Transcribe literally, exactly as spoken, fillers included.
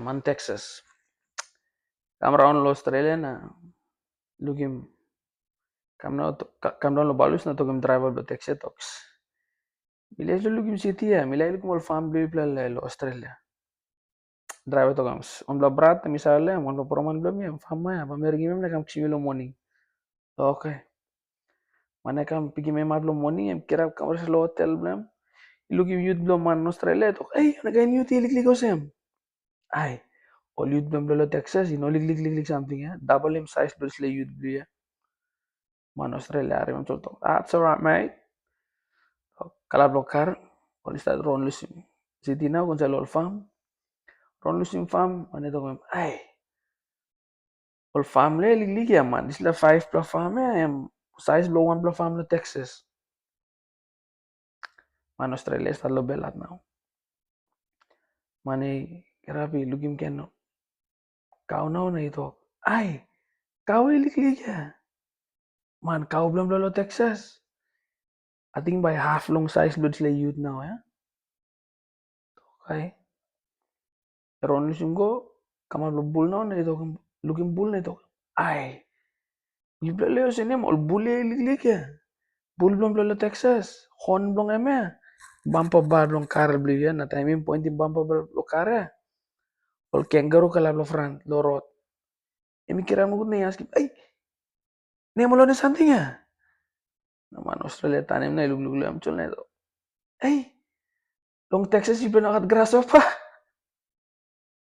Man Texas kam raun long Australia na lukim kam daun long balus na tokim draiva bilong taxi tok, "Mi laik long lukim siti ya, mi laik lukim ol fam bilong yupela long Australia." Draiva tok, "Wanpela brat em i save long em, wanpela poroman bilong mi em fama ya, bai mi ringim em na kam kisim yu long moning." Oke. Man ya kam pikim em ap long moning, em kirap kam rese long hotel bilong em. I lukim yut bilong man Australia, tok, "Ei, ol kain yut i liklik olsem." Ai, ol yut bilong bilong Texas i no liklik liklik samting ya. Dabolim saiz bilong dispela yut bilong ya. Man Australia harim em tok, "That's alright, mate." Kalap long kar, ol i start run lusim siti nau go insait long ol fam. Run lusim fam, man i tok, "Ai, ol fam le liklik ya man, dispela faipela fam ya em saiz bilong wanpela fam long Texas." Man Australia i start long belhat nau. Man i kirap i lukim gen kau nau na i tok, "Ai, kau i liklik ya. Man, kau bilong bilong long Texas. Ating bai haf long saiz bilong dispela yut nau ya." Oke. Run lusim go, kamap long bul nau na i tok, lukim bul na i tok, "Ai, yupela le olsem nem ol bul ya i liklik ya. Bul bilong bilong long Texas, hon bilong em ya, bampa bar bilong kar bilong ya, na taim em pointim bampa bar bilong kar ya, ol kengaru kalap long front long rot." Em i kirap nogut na i askim, "Ai, nem ol wanem samting ya?" Na man Australia tanim na i lukluk long em tasol na i tok, "Ei, long Texas yupela no gat grasshopper?"